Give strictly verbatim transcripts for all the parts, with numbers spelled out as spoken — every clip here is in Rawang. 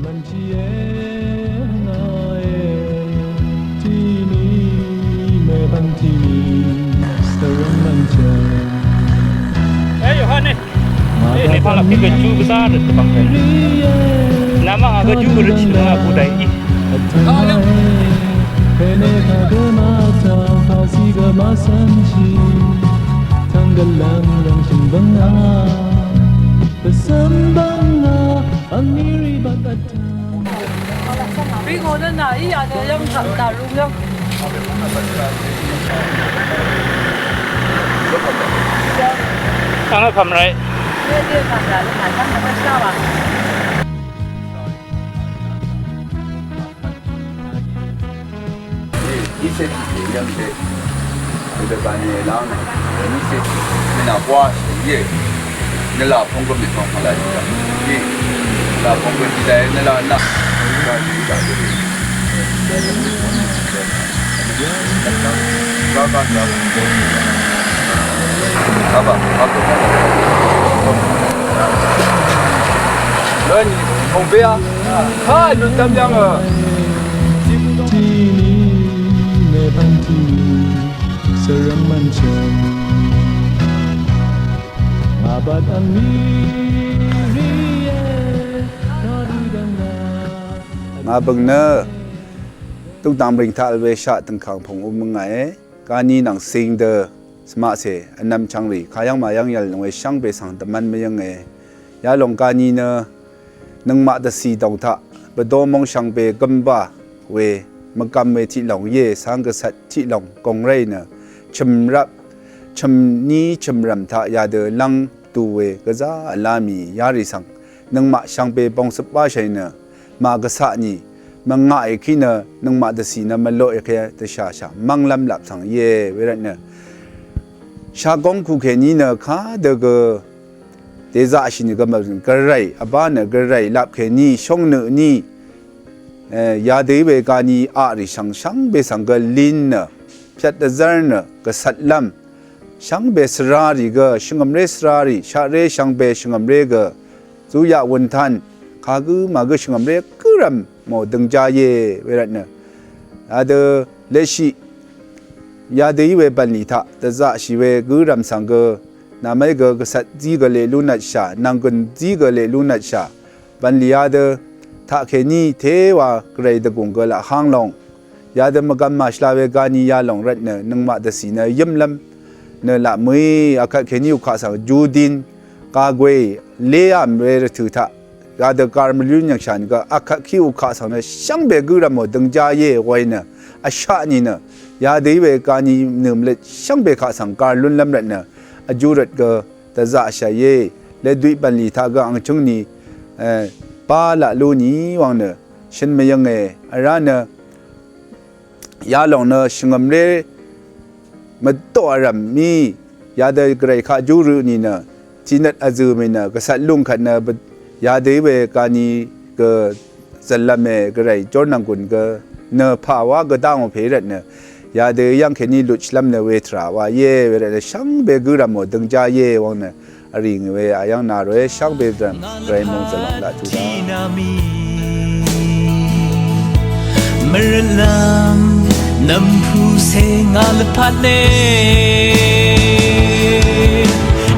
Eh, Yohane. Eh, ne pala pi gaju besar de tebang. Nama gaju gaju sila budai. Tanggalang yang sembang, sembang, angin ribat. Ring ò nø nà í a nø yv́ng taq taq rung yv́ng. Tang nø pv̀m ràí. Í sèt í yv́ng sèt. Nø dvbà nì láng nø, nø sèt, nø nà bwá shì íe. Nø là póng gø mèpvng pv̀ng làí dvbà. Í, nø là póng gø dvbà, nø là nà. Gà dvbà dvbà. Gà gà gà. Gà bà, gà bà. Lön, hông bia. Ha, lön tăm yv́ng, ø. Tini, mèpvng tini. Svrvng mvnshø̀ng ngà bvt vngni rìe. Ngà bø̀ng nø dukdang bring taq vl we shaq døngkàng pung um ngàe. Kani nvng sing dø svmaqcè vnvm chvngrì kayv́ng mayv́ng yv̀l nòe shvngbe svng dvmv́n mvyǿnge. Yalòng kani nø nøngmaq dvcì dòng taq bvdó móng shvngbe gǿmbà we mvgvm we tiqlòng íe, cáng gvcvt tiqlòng gòng ráì nø chø̀mrvp chø̀mní chø̀mrv̀m taq yadø lv́ng du we gvzá vlá mì yarì svng nøngmaq shvngbe bongcøp báshàì nø màgvcaq nì mvngaqì kí nø nøngmaq dvcì nø mvloqì ke dvshàshà mv́nglv́m lap svng íe. Wervtnø shagóng kukèní nø kadø gø dèzaqshì nìgø mv̀n gvray vbá nø gvray lapkèní shóngnø ní, e, yadø í we gani aqrì shvngshvngbe svng gø lin nø pyvt dvzv́r nø gvcvtlv́m shvngbe svrarì gø shvngø̀mré svrarì shaqré shvngbe shvngø̀mré gø zuyaq wø̀ntán kagǿ màgǿ shvngø̀mré gǿrv̀m mò døngja íe. Wervtnø yadø leqshiq yadø í we bv̀nlì taq dvzaqshì we gǿrv̀m svng gø nàmé gø gvcvt zí gø leq lú nvtshà, nv̀nggø̀n zí gø leq lú nvtshà. Bv̀nlì yadø taqkèní téwa gvray dvgùng gø laq háng long. Yadø mvgvm màshvla we gani yalòng rvtnø nøngmaq dvcì nø yǿmlv́m nø laq mø̀í akvtkèní ukaq svng judin gagwèí léàm we rvtø̀ taq yadø gar mvlún yv̀ngshà nìgø akvtkí ukaq svng nø shvngbe gǿrv̀mò døngja íe waì nø vshaq nìnø yadø í we gani nø̀mløt shvngbe kaq svng gar lúnlv́m rvtnø vjú rvt gø dvzaqshàìe. Leduiq bv̀nlì taq gø ang chǿngni, e, bá laq lú nì wvng nø shøn mvyønge. Vrá nø yalòng nø shvngø̀mré mvdoq vrv̀m mí yadø gvray kaq júrø nìnø tiqnøt vzø̀ mì nø gvcvt lúng kvt nø yadø í we gani gø zv̀nlv́me gvray jórnv̀nggùn gø nø pà wá gø dángò pè í rvtnø yadø yv́ngkèní lutshvlv́m nø we tvrà wa íe. Wervtnø shvngbe gǿrv̀mò døngja íe wvng nø vrì ngì we ayv́ng nà ròe shvngbe dv̀m gvray mòngzv̀lòng laq tuq dá. Mvrøtlam nv̀mpù cè ngà lvpat ne.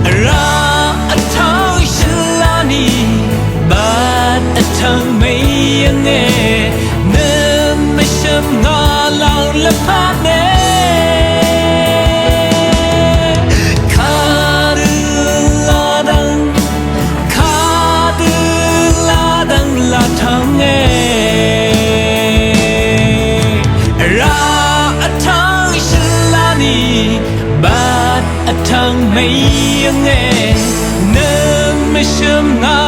Vrá vtvng shvlá ni bvt vtvng mèyv̀nge. Nø mvshø̀m ngà lvng lvpat ne. Kadø ladvng kadø ladvng latang e. Vrá vtvng shvlá ni bvt vtvng mèyv̀nge. Nø mvshø̀m ngà